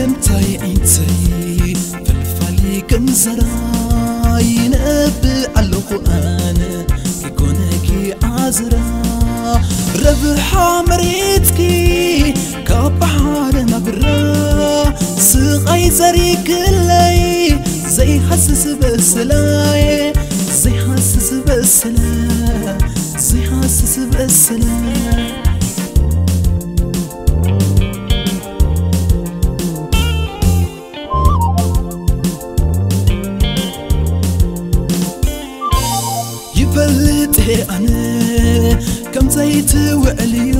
እንታይ እንታይ ፈልፋሊ ከም ዘራ ይነብእ ኣለኹ ኣነ፣ ከይኮነኪ ዓዝራ። ረብሓ መሬትኪ ካብ ባሕሪ ናብራ፣ ስቓይ ዘሪክለይ ዘይሃስስ በስላይ፣ ዘይሃስስ በስላይ፣ ዘይሃስስ በስላይ። ይፈልጥ ኣነ ከም ዘይትውዕልዮ፣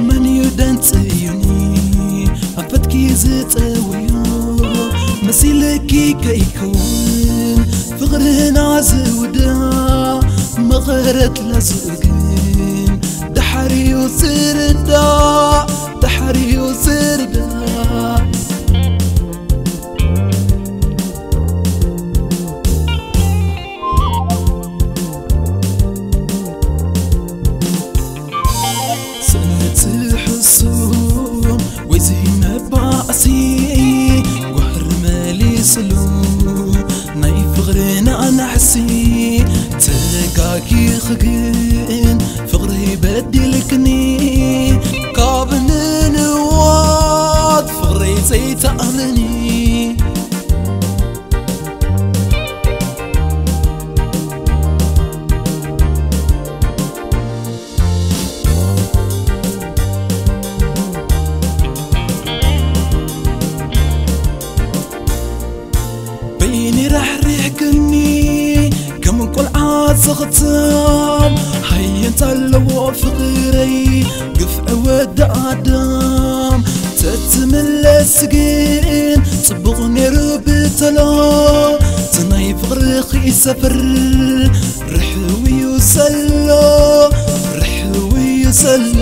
መን እዩ ደንጽዩኒ ኣንፈትኪ ዝጠውዮ? መሲልኪ ከይከውን ፍቕርና ዝውዳ፣ መቐረት ላዝኡ ግን ድሓርዩ ዝርዳእ፣ ድሓርዩ ዝርዳእ። ስእነት ሕሱም ወይ ዘይመባእሲ፣ ጓህሪ መሊስሉ ናይ ፍቕርና ናሕሲ። ተጋጊኺ ግን ፍቕረይ በዲልክኒ፣ ካብ ንንዋት ፍቕረይ ዘይትኣምኒ። በይኒ ራሕሪሕክኒ ከም ቆልዓ ዝኽተም፣ ሃየንታ ኣለዎ ፍቕረይ ግፍዒ ወዲ ኣዳም። ተትምለስ ግን ጽቡቕ ነይሩ ብተሎ፣ እቲ ናይ ፍቕርኺ ሰፈር ርሕው እዩ ዘሎ፣ ርሕው እዩ ዘሎ።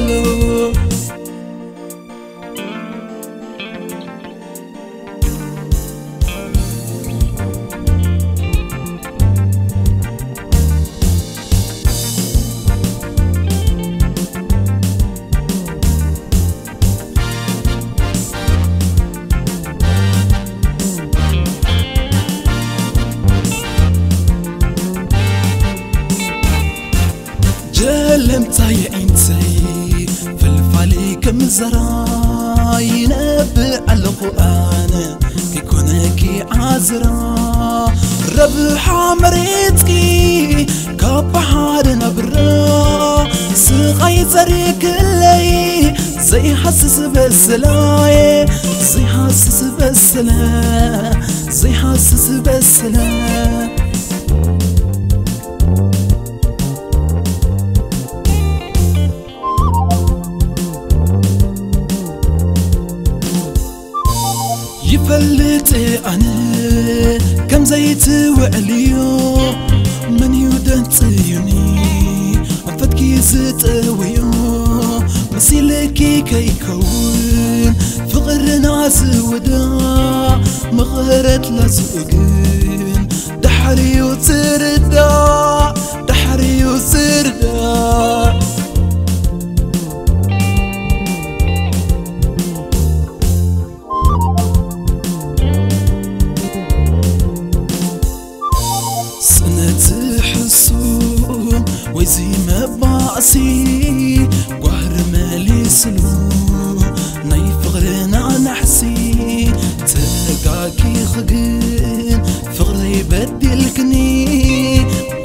ጀለምታ የዒንተይ ፈልፋሊ ከም ዘራ ይነብእ ኣለኹ ኣነ፣ ከይኮነኪ ዓዝራ። ረብሓ መሬትኪ ካብ ባሕሪ ናብራ፣ ስቓይ ዘሪክለይ ዘይሃስስ በስላየ፣ ዘይሃስስ በስለ፣ ዘይሃስስ በስለ። ይፈልጥ ኣነ ከም ዘይትውዕልዮ፣ መን እዩ ደንጽዩኒ ኣንፈትኪ ዝጠውዮ? መሲልኪ ከይከውን ፍቕርና ዝውዳ፣ መቐረት ላዝኡ ግን ድሓርዩ ዝርዳእ፣ ድሓርዩ ዝርዳእ። ስእነት ሕሱም ወይ ዝመባእሲ፣ ጓህሪ መሊስሉ ናይ ፍቕርና ናሕሲ። ተጋጊኺ ግን ፍቕረይ በዲልክኒ፣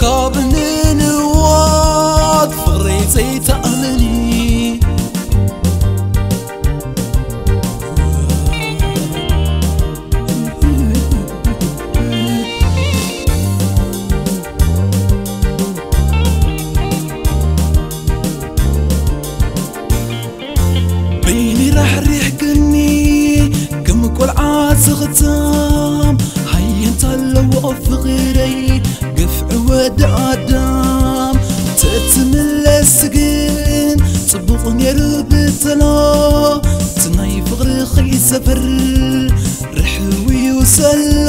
ካብ ንንዋት ፍቕረይ ዘይትኣምኒ። በይኒ ራሕሪሕክኒ ከም ቆልዓ ዝኽተም፣ ሃየንታ ኣለዎ ፍቕረይ ግፍዒ ወዲ ኣዳም። ተትምለስ ግን ጽቡቕ ነይሩ ብተሎ፣ እቲ ናይ ፍቕርኺ ሰፈር ርሕው እዩ ዘሎ፣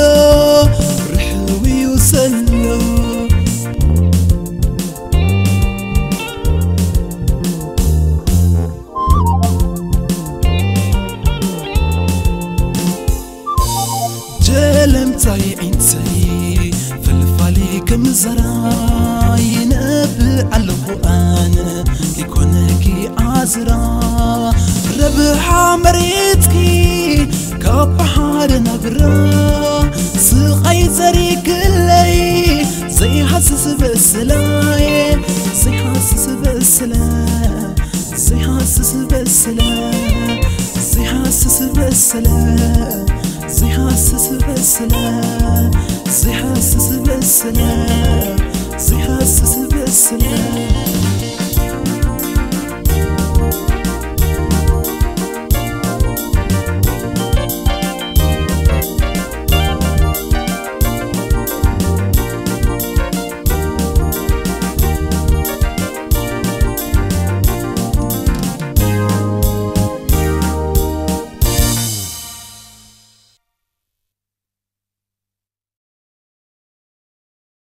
ርሕው እዩ ዘሎ። ዛይ ዒንተይ ፍልፋሊ ክምዘራ ይነብዕ ኣለኹ ኣነ ይኮነኪ ዓዝራ ረብሓ መሬትኪ ካብ ባሕሪ ናብራ ስቓይ ዘሪግለይ ዘይሃስስ በስላይ ዘይሃስስ በስለ ዘይሃስስ በስለ ዘይሃስስ በስለ ዘይሃስስ በስለ ዘይሃስስ በስለ